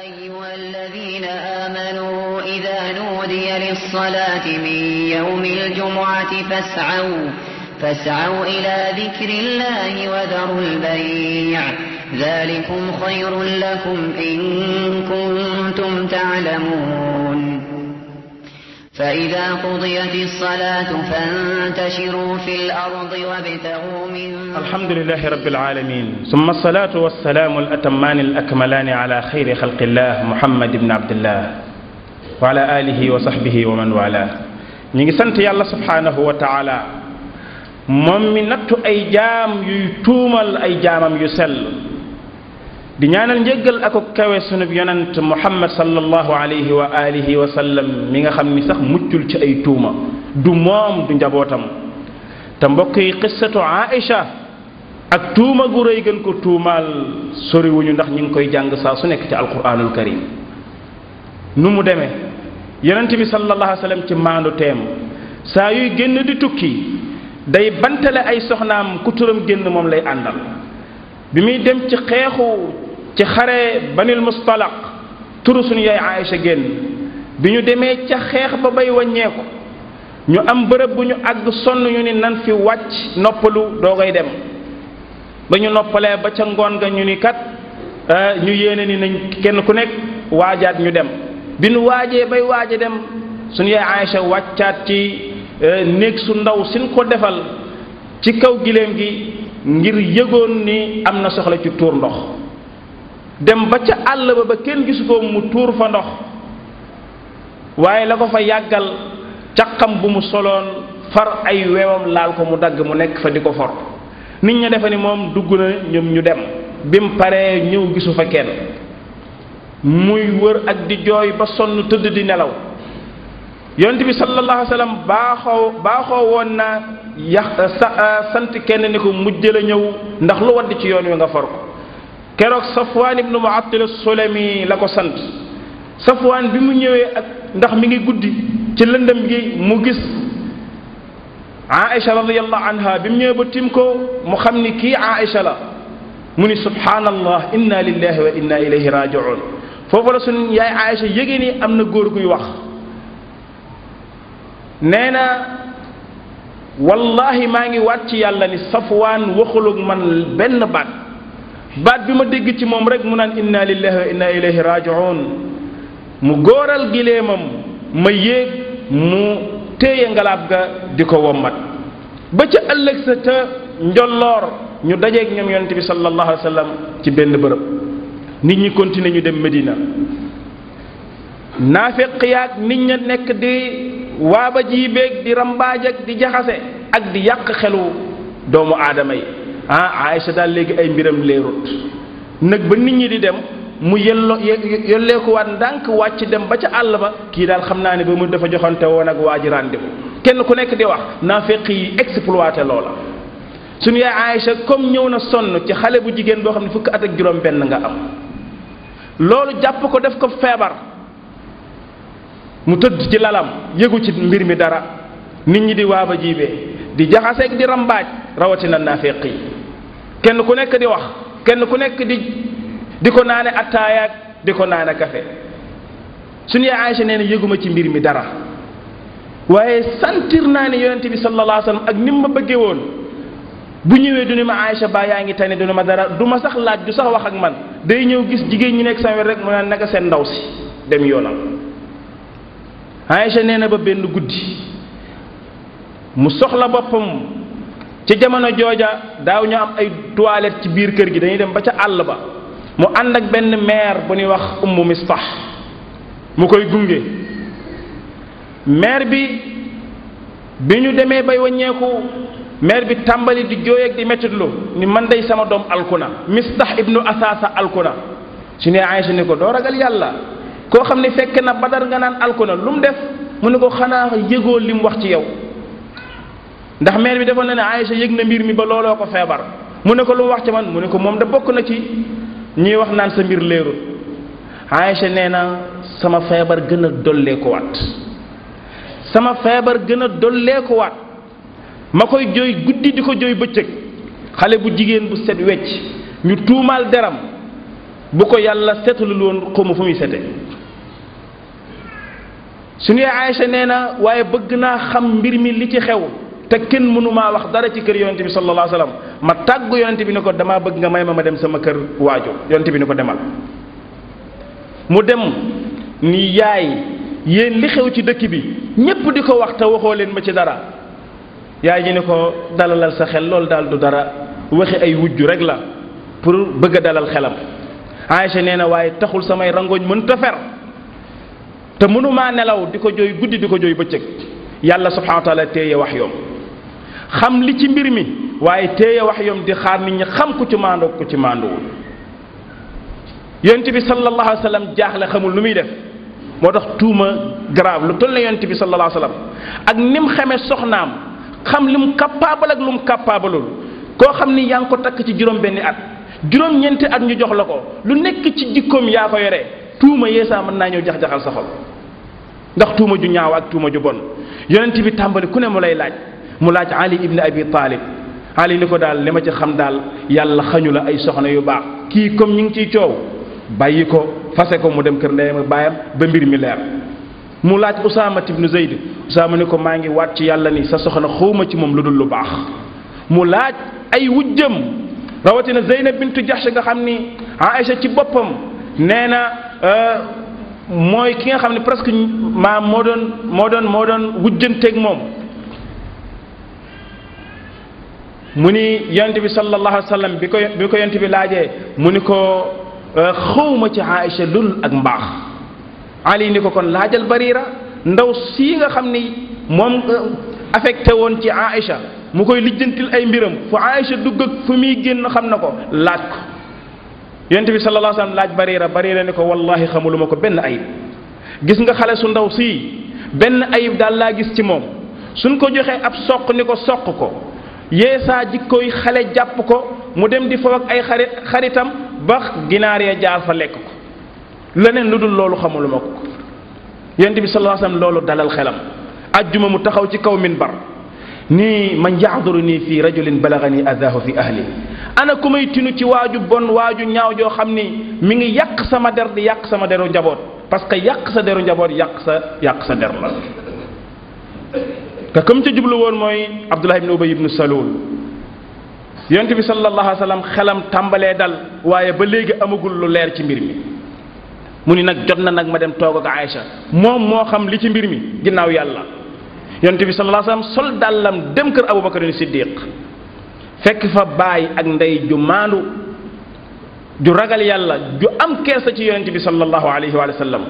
أيها الذين آمنوا إذا نودي للصلاة من يوم الجمعة فاسعوا إلى ذكر الله وذروا البيع ذلكم خير لكم إن كنتم تعلمون فإذا قضيت الصلاة فانتشروا في الأرض وابتغوا من الحمد لله رب العالمين ثم الصلاة والسلام الأتمان الأكملان على خير خلق الله محمد بن عبد الله وعلى آله وصحبه ومن والاه نيغي سانت يالله سبحانه وتعالى moom mi nattu ay jaam yuy tuumal ay jaamam yu sell di ñaanal njëggal ak kawe sunub yonent Muhammad sallallahu alayhi wa alihi wa sallam mi nga xam ni sax muccul ci ay tuuma du moom du njabootam te mbokk yi qissatu Aïcha ak tuuma gu rëy gën ko tuumaal soriwuñu ndax ñu ngi koy jàng saa su nekk ci alquranul karim nu mu demee yonent bi sallallahu alayhi wa sallam ci maandu teem saa yuy génn di tukki day bantale ay soxnaam ku turam génn moom lay àndal bi muy dem ci xare banil mustalaq turu suñu yaay Aïcha génn bi ñu demee ca xeex ba bay wàññeeku ñu am bërëb bu ñu àgg sonn ñu ni nan fi wàcc noppalu doogay dem ba ñu noppalee ba ca ngoon ga ñu ni kat ñu yéene ni nañ kenn ku nekk waajaat ñu dem bi nu waajee bay waaja dem suñu yaay Aïcha wàccaat ci néeg su ndaw sin ko defal ci kaw giléem gi ngir yëgoon ni am na soxla ci tuur ndox dem ba ca àll ba kenn gisu ko mu tuur fa ndox waaye la ko fa yàggal caqam bu mu soloon far ay weewam laal ko mu dagg mu nekk fa di ko for nit ña defe ni moom dugg na ñoom ñu dem bim paree ñëw gisu fa kenn muy wër ak di jooy ba sonn tëdd di nelaw yonent bi sallallahu alayhi wa sallam baaxoo woon na sant kenn ni ko mujjë la ñëw ndax lu wadd ci yoon wi nga for ko keroog Safwaan ibnu Mu'attal as-Sulami la ko sant Safwaan bi mu ñëwee ak ndax mi ngi guddi ci lëndëm gi mu gis Aïcha radiyallahu anha bi mu ñëwee ba tim ko mu xam ni kii Aïcha la mu ni subhanallah inna lillahi wa inna ilayhi raji'un foofu la suñu yaay Aïcha yëge ni am na góor guy wax nee na wallahi maa ngi waat ci yàlla ni Safwaan waxulug man benn baat bi ma dégg ci moom rek mu naan inna lillahi wa inna ilayhi raji'un mu góoral gileemam ma yéeg mu téye ngalaab ga di ko wommat ba ca ëllëg sa ca njolloor ñu dajeeg ñoom yonent bi sallallahu alayhi wa sallam ci benn bërëb nit ñi continuer ñu dem Medina naafeq yaag nit ña nekk di waaba ji beeg di rambaaj ak di jaxase ak di yàq xelu doomu aadama yi Aïcha daal léegi ay mbiram leerut nag ba nit ñi di dem mu yolleekuwaat ndànk wàcc dem ba ca àll ba kii daal xam naa ne ba mu dafa joxante woon ak waa ji rendez-vous kenn ku nekk di wax naafeq yi exploité loola suñu yaay Aïcha comme ñëw na sonn ci xale bu jigéen boo xam ne fukki at ak juróom benn nga am loolu jàpp ko def ko feebar mu tëdd ci lalam yëgu ci mbir mi dara nit ñi di waaba jiibee di jaxaseeg di rambaaj rawatina naafeq yi kenn ku nekk di wax kenn ku nekk di ko naane attaayaak di ko naane kafe suñu yaay Aïcha nee na yëguma ci mbir mi dara waaye sentir naa ne yonent bi sallallahu alayhi wa sallam ak ni ma bëggee woon bu ñëwee du ni ma Aïcha ba yaa ngi tane du ni ma dara du ma sax laaj du sax wax ak man day ñëw gis jigéen ñi nekk sama wet rek mu naan naka seen ndaw si dem yoonam Aïcha nee na ba benn guddi mu soxla boppam ci jamono jooja daaw ñu am ay toilette ci biir kër gi dañuy dem ba ca àll ba mu ànd ak benn mère bu ñuy wax Ummu Mistah mu koy gunge mère bi ñu demee bay wàññeeku mère bi tàmbali di jooy ak di mettitlu ni man day sama doom alkuna Mistah ibnu Asasa alkuna su ne Aïcha ni ko doo ragal yàlla koo xam ne fekk na Badar nga naan alkuna lu mu def mu ne ko xanaa yëgoo li mu wax ci yow ndax mère bi defoon na ne Aïcha yëg na mbir mi ba looloo ko feebar mu ne ko lu mu wax ci man mu ne ko moom da bokk na ci ñuy wax naan sa mbir leerul Aïcha nee na sama feebar gën a dolleekuwaat sama feebar gën a dolleekuwaat ma koy jooy guddi di ko jooy bëccëg xale bu jigéen bu set wecc ñu tuumaal deram bu ko yàlla setalul woon xawma fu muy sete suñu Aïcha nee na waaye bëgg naa xam mbir mi li ci xew te kenn mënumaa wax dara ci kër yonente bi sallallahu alayhi wa sallam ma tàggu yonente bi ni ko damaa bëgg nga may ma dem sama kër waajur yonente bi ni ko demal mu dem ni yaay yéen li xew ci dëkk bi ñépp di ko wax te waxoo leen ma ci dara yaay ji ni ko dalalal sa xel loolu daal du dara waxi ay wujju rek la pour bëgg a dalal xelam Aïcha nee na waaye taxul samay rangoñ mën ta fer te mënumaa nelaw di ko jooy guddi di ko jooy bëccëg yàlla subhanahu wa taala téye wax yoom xam li ci mbir mi waaye téye wax yoom di xaar nit ñi xam ku ci maandoo ku ci maandoowul yonent bi sallallahu alayhi wa sallam jaaxle xamul lu muy def moo tax tuuma grave lu toll na yonent bi sallallahu alayhi wa sallam ak ni mu xamee soxnaam xam li mu capable ak lu mu capableul koo xam ni yaa ngi ko takk ci juróom-benni at juróom-ñeenti at ñu jox la ko lu nekk ci jikkoom yaa ko yore tuuma yeesaa mën naa ñëw jax-jaxal sa xol ndax tuuma ju ñaaw ak tuuma ju bon yonent bi tàmbali ku ne mu lay laaj mu laaj Ali ibn Abi Talib Ali ni ko daal li ma ci xam daal yàlla xañu la ay soxna yu baax kii comme ñi ngi ciy coow bàyyi ko fase ko mu dem kër ndeyam ak baayam ba mbir mi leer mu laaj Usaama ibn Zayd Usaama ni ko maa ngi waat ci yàlla ni sa soxna xawma ci moom lu dul lu baax mu laaj ay wujjam rawatina Zeynab bintu Jahsh nga xam ni Aïcha ci boppam nee na mooy ki nga xam ne presque maam moo doon wujjanteeg moom mu ni yonent bi sallallahu alayhi wa sallam bi ko yonent bi laajee mu ni ko xawma ci Aïcha lul ak mbaax Ali ni ko kon laajal Barira ndaw sii nga xam ni moom affecté woon ci Aïcha mu koy lijjantil ay mbiram fu Aïcha dugg ak fu muy génn xam na ko laaj ko yonent bi sallallahu alayhi wa sallam laaj Barira ni ko wallahi xamuluma ko benn ayib gis nga xale su ndaw sii benn ayib daal laa gis ci moom suñ ko joxee ab soq ni ko soq ko yeesaa jikkooy xale jàpp ko mu dem di foofu ak ay xaritam ba ginaar ya jaar fa lekk ko leneen lu dul loolu xamuluma ko yonent bi sallallahu alayhi wa sallam loolu dalal xelam ajjuma mu taxaw ci kaw minbar nii man yaxduru nii fii rajulin balagani adaahu fi ahli ana ku may tinu ci waaju bon waaju ñaaw joo xam ni mi ngi yàq sama der di yàq sama deru njaboot parce que yàq sa deru njaboot yàq sa der la te comme ca jublu woon mooy Abdullah ibn Ubay ibn Salul yonent bi sallallahu alayhi wa sallam xelam tàmbalee dal waaye ba léegi amagul lu leer ci mbir mi mu ni nag jot na nag ma dem toog ak Aïcha moom moo xam li ci mbir mi ginnaaw yàlla yonent bi sallallahu alayhi wa sallam sol dàllam dem kër Abubakar Siddiq fekk fa baay ak ndey ju maandu ju ragal yàlla ju am kersa ci yonent bi sallallahu alayhi wa sallam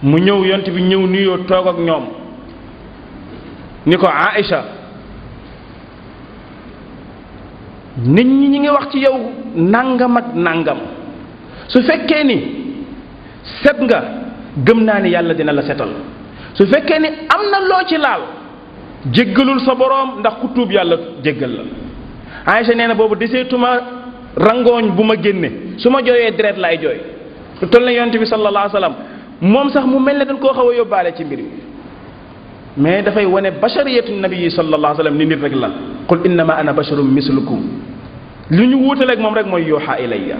mu ñëw yonent bi ñëw nuyoo toog ak ñoom ni ko Aïcha nit ñi ngi wax ci yow nangam ak nangam su fekkee ni set nga gëm naa ni yàlla dina la setal su fekkee ni am na loo ci laal jéggalul sa boroom ndax ku tuub yàlla jéggal la Aïcha nee na boobu deseetuma rangooñ bu ma génne su ma jooyee deret laay jooy lu toll na yonent bi sallallahu alayhi wa sallam moom sax mu mel ne dañ koo xaw a yóbbaale ci mbir mi mais dafay wane bashariyatu nabii sallallahu alayhi wa sallam ni nit rek la qul innama ana basharum mislukum li ñu wuutaleeg moom rek mooy yuuxa ilayya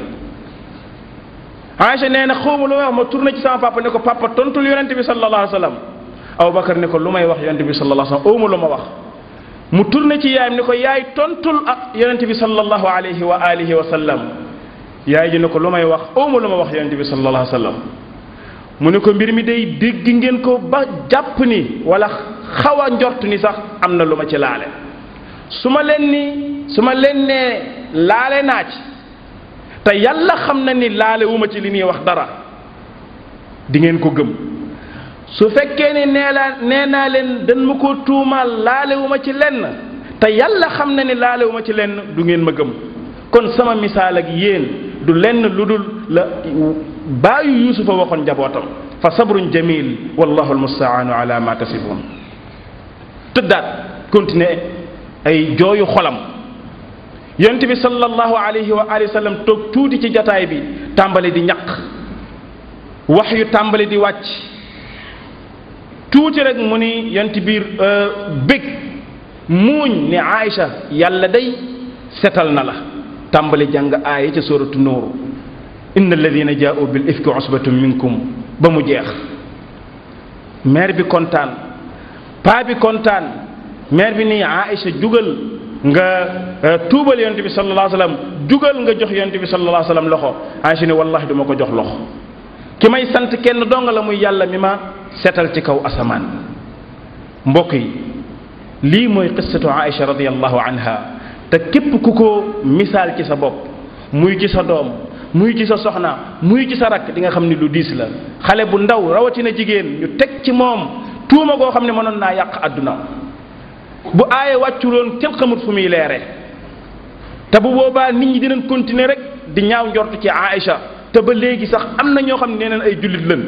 Aïcha nee na xawma lu may wax ma tourné ci sama papa ne ko papa tontul yonent bi sallallahu alayhi wa sallam Abubakar ne ko lu may wax yonent bi sallallahu alayhi wa sallam awma lu ma wax mu tourné ci yaayam ne ko yaay tontul yonent bi sallallahu alayhi wa alihi wa sallam yaay ji ne ko lu may wax awma lu ma wax yonent bi sallallahu alayhi wa sallam mu ne ko mbir mi day dégg ngeen ko ba jàpp ni wala xaw a njort ni sax am na lu ma ci laale su ma leen nee laale naa ci te yàlla xam na ni laale wu ma ci li ñuy wax dara di ngeen ko gëm su fekkee ni nee naa leen dañ ma ko tuumaal laale wu ma ci lenn te yàlla xam na ni laale wu ma ci lenn du ngeen ma gëm kon sama misaal ak yéen du lenn lu dul la baayu yusufa waxoon njabootam fa sabrun jamil wallahu almustaanu ala ma tasifun tëddaat continuer ay jooyu xolam yonent bi sallallahu alayhi wa alihi wa sallam toog tuuti ci jataay bi tàmbali di ñaq wax yu tàmbali di wàcc tuuti rek mu ni yonent biir bég muuñ ni Aïcha yàlla day setal na la tàmbali jàng aaya ca sóoratu Nuur inna alladina jaa'u bil ifki usbatun minkum ba mu jeex. maire bi kontaan paa bi kontaan maire bi nii Aïcha jugal nga tuubal yonent bi sallallahu alayhi wa sallam jugal nga jox yonent bi sallallahu alayhi wa sallam loxo. Aïcha ne wallahi duma ko jox loxo ki may sant kenn dong la muy yàlla mi ma setal ci kaw asamaan. mbokk yi lii mooy qissatu Aïcha radiyallahu anha te képp ku ko misaal ci sa bopp muy ci sa doom muy ci sa soxna muy ci sa rakk di nga xam ni lu diis la. xale bu ndaw rawatina jigéen ñu teg ci moom tuuma goo xam ne mënoon naa yàq àdduna bu aaye wàcculoon kenn xamut fu muy leere te bu boobaa nit ñi dinañ continuer rek di ñaaw njort ci Aïcha te ba léegi sax am na ñoo xam ne nee nañ ay jullit lañ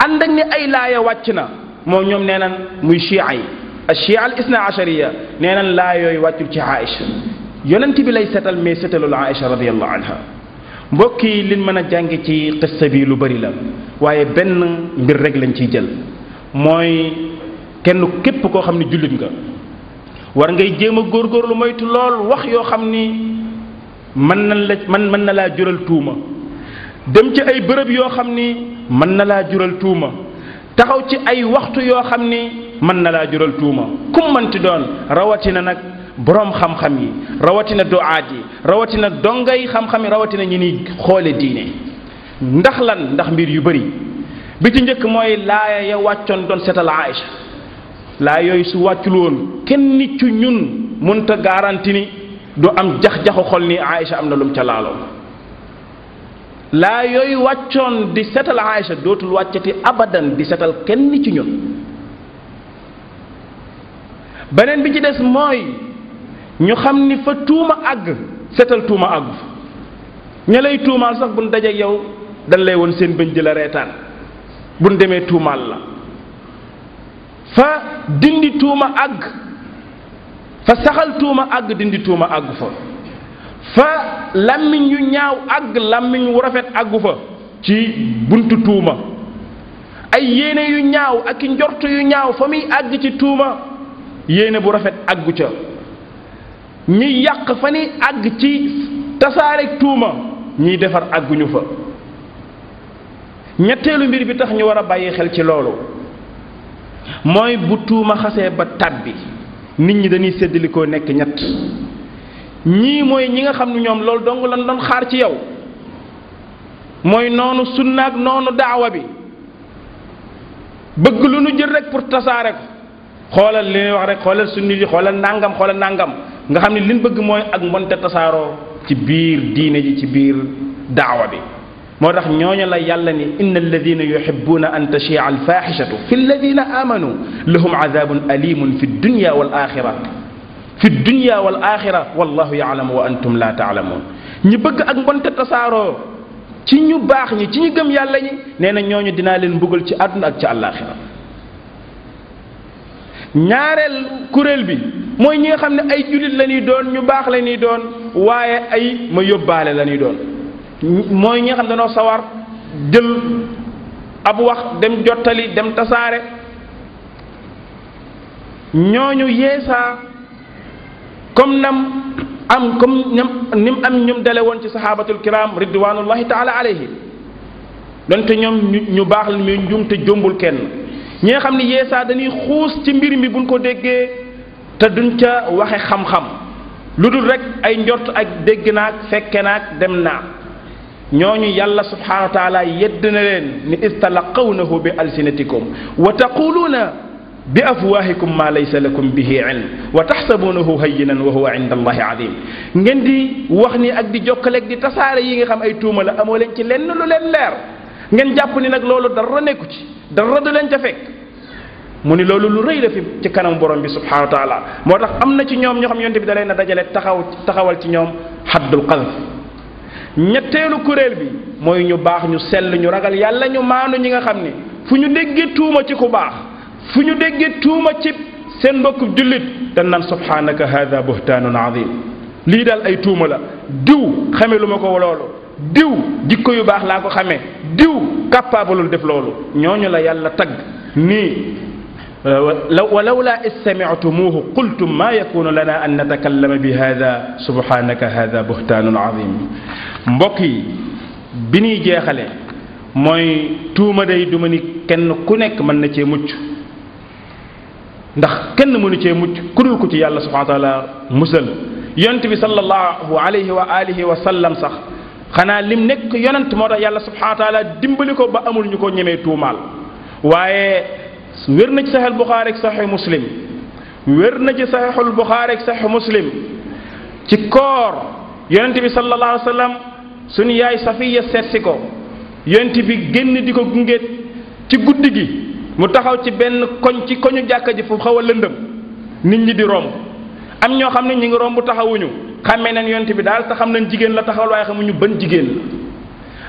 ànd ak ni ay laaya wàcc na moo ñoom nee nañ muy chia yi achia al isna achariya nee nañ laa yooyu wàccul ci Aïcha yonent bi lay setal mais setalul Aïcha radiyallahu anha. mbokk yi liñ mën a jànge ci qissa bi lu bari la waaye benn mbir rek lañ ciy jël mooy kenn képp koo xam ne jullit nga war ngay jéem a góorgóorlu moytu lool wax yoo xam ni mën na laa jural tuuma dem ci ay bërëb yoo xam ni mën na laa jural tuuma taxaw ci ay waxtu yoo xam ni mën na laa jural tuuma kum manti doon rawatina nag boroom xam-xam yi rawatina duaat yi rawatina dongay xam-xam yi rawatina ñi ni xoole diine. ndax lan ndax mbir yu bari bi ci njëkk mooy laaya ya wàccoon doon setal Aïcha laa yooyu su wàccul woon kenn nit ci ñun mënta garanti ni du am jax-jaxu xol ni Aïcha am na lum ca laaloo. laa yooyu wàccoon di setal Aïcha dootul wàccati abadan di setal kenn ci ñun. beneen bi ci des mooy ñu xam ni fa tuuma àgg setal tuuma àggu fa ña lay tuumaal sax buñ dajeek yow dañ lay woon seen bëñ di la reetaan buñ demee tuumaal la. fa dindi tuuma àgg fa saxal tuuma àgg dindi tuuma àggu fa fa làmmiñ yu ñaaw àgg làmmiñ wu rafet àggu fa ci buntu tuuma ay yéene yu ñaaw ak i njort yu ñaaw fa muy àgg ci tuuma yéene bu rafet àggu ca ñiy yàq fa ni àgg ci tasaarek tuuma ñiy defar àgguñu fa. ñetteelu mbir bi tax ñu war a bàyyi xel ci loolu mooy bu tuuma xasee ba tàbbi nit ñi dañuy séddalikoo nekk ñett ñii mooy ñi nga xam ne ñoom loolu dong lan doon xaar ci yow mooy noonu sunna ak noonu daawa bi bëgg lu nu jël rek pour tasaare ko xoolal li ñuy wax rek xoolal sunni yi xoolal nangam nga xam ne liñ bëgg mooy ak mbonte tasaaroo ci biir diine ji ci biir daawa bi. moo tax ñooñu la yàlla ni inna alladina yuhibbuna an tashia alfaxishatu fi alladina amanu lahum adabun alimun fi dunya wal axira wallahu yaalamu wa antum la taalamun. ñi bëgg ak mbonte tasaaroo ci ñu baax ñi ci ñu gëm yàlla ñi nee na ñooñu dinaa leen mbugal ci àdduna ak ci àllaaxira. ñaareel kuréel bi mooy ñi nga xam ne ay julit la ñuy doon ñu baax la ñuy doon waaye ay ma yóbbaale la ñuy doon mooy ñi nga xam ne dañoo sawar jël ab wax dem jottali dem tasaare ñooñu yeesaa comme nim am ñum dale woon ci sahabatul kiram ridwanullahi taala alayhim donte ñoom ñu baax la muy njum te jombul kenn ñi nga xam ne yeesaa dañuy xuus ci mbir mi buñ ko déggee te duñ ca waxe xam-xam lu dul rek ay njort ak dégg naag fekke naag dem naa ñooñu yàlla subhanahu wa taala yedd na leen ni istalaqawnahu bi alsinatikum wa taquluuna bi afwahikum ma laysa lakum bihi ilm wa taxsabunahu hayyinan wa huwa inda allahi azim ngeen di wax ni ak di jokkaleeg di tasaare yi nga xam ay tuuma la amoo leen ci lenn lu leen leer ngeen jàpp ni nag loolu dara nekku ci dara du leen ca fekk mu ni loolu lu rëy la fi ci kanam borom bi subhanahu wa taala moo tax am na ci ñoom ñoo xam yonte bi da leen a dajale taxawal ci ñoom haddul qadf. ñetteelu kuréel bi mooy ñu baax ñu sell ñu ragal yàlla ñu maanu ñi nga xam ni fu ñu déggee tuuma ci ku baax fu ñu déggee tuuma ci seen mbokku jullit dañ naan subhanaka hada buhtaanun azim lii daal ay tuuma la diw xame lu ma ko loolu diw jikko yu baax laa ko xamee diw capableul def loolu ñooñu la yàlla tagg nii walawla is samictumuuhu qultum ma yakunu lana an natakallama bi hada subhanaka hada buhtaanun azim. mbokk yi bi ñuy jeexale mooy tuuma day duma ni kenn ku nekk mën na cee mucc ndax kenn mënu cee mucc ku dul ko ci yàlla subhanahu wa taala musal yonent bi sallallahu alayhi wa alihi wa sallam sax xanaa lim nekk yonent moo tax yàlla subhanahu wa taala dimbali ko ba amul ñu ko ñemee tuumaal waaye wér na ci saxiix Buxaari ak saxiix Muslim wér na ci saxiixul Buxaari ak saxiix Muslim ci koor yonent bi sallallahu alayhi wa sallam suñu yaay Safiya seetsi ko yonent bi génn di ko gunge ci guddi gi mu taxaw ci benn koñ ci koñu jàkka ji fu xaw a lëndëm nit ñi di romb am ñoo xam ne ñi ngi romb taxawuñu xàmmee nañ yonent bi daal te xam nañ jigéen la taxawal waaye xamuñu ban jigéen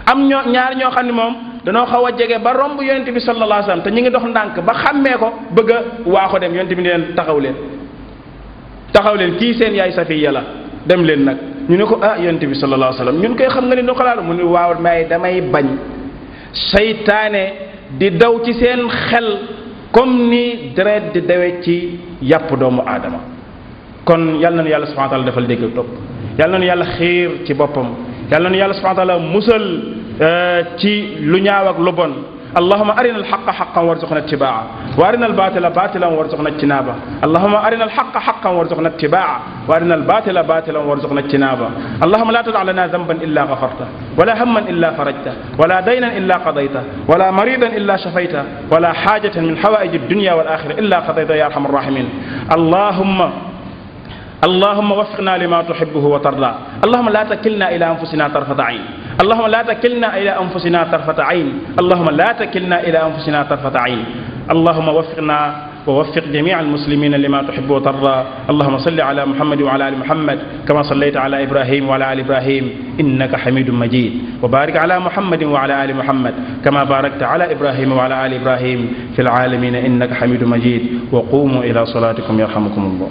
la am ñaar ñoo xam ne moom danoo xaw a jege ba romb yonent bi sallallahu alayhi wasallam te ñi ngi dox ndànk ba xàmmee ko bëgg a waaxu dem yonent bi ni leen taxaw leen kii seen yaay Safiya la dem leen nag ñu ne ko yonent bi sallallahu alayhi wasallam ñun koy xam nga ni nu xalaat mu ne waaw may damay bañ seytaane di daw ci seen xel comme ni deret di dawe ci yàpp doomu aadama kon yal na nu yàlla subhanahu wa taala defal dégg topp yal na nu yàlla xiir ci boppam yal na nu yàlla subhanahu wa taala musal ci lu ñaaw ak lu bon allahumma arina alxaqa xaqan warzuqna ittibaa wa arina albatila batilan warzuqna ijtinaba allahumma arina alxaqa xaqan warzuqna ittibaa wa arina albatila batilan warzuqna ijtinaba allahumma la tada lana zanban illa gafarta wala hamman illa farajta wala daynan illa qadayta wala maridan illa shafayta wala xaajatan min xawaaiji addunya wal axira illa qadayta ya arhamar rahimin اللهم وفقنا لما تحبه وترضى اللهم لا تكلنا إلى أنفسنا طرفة عين اللهم لا تكلنا إلى أنفسنا طرفة عين اللهم لا تكلنا إلى أنفسنا طرفة عين اللهم وفقنا ووفق جميع المسلمين لما تحب وترضى اللهم صل على محمد وعلى آل محمد كما صليت على إبراهيم وعلى آل إبراهيم إنك حميد مجيد وبارك على محمد وعلى آل محمد كما باركت على إبراهيم وعلى آل إبراهيم في العالمين إنك حميد مجيد وقوموا إلى صلاتكم يرحمكم الله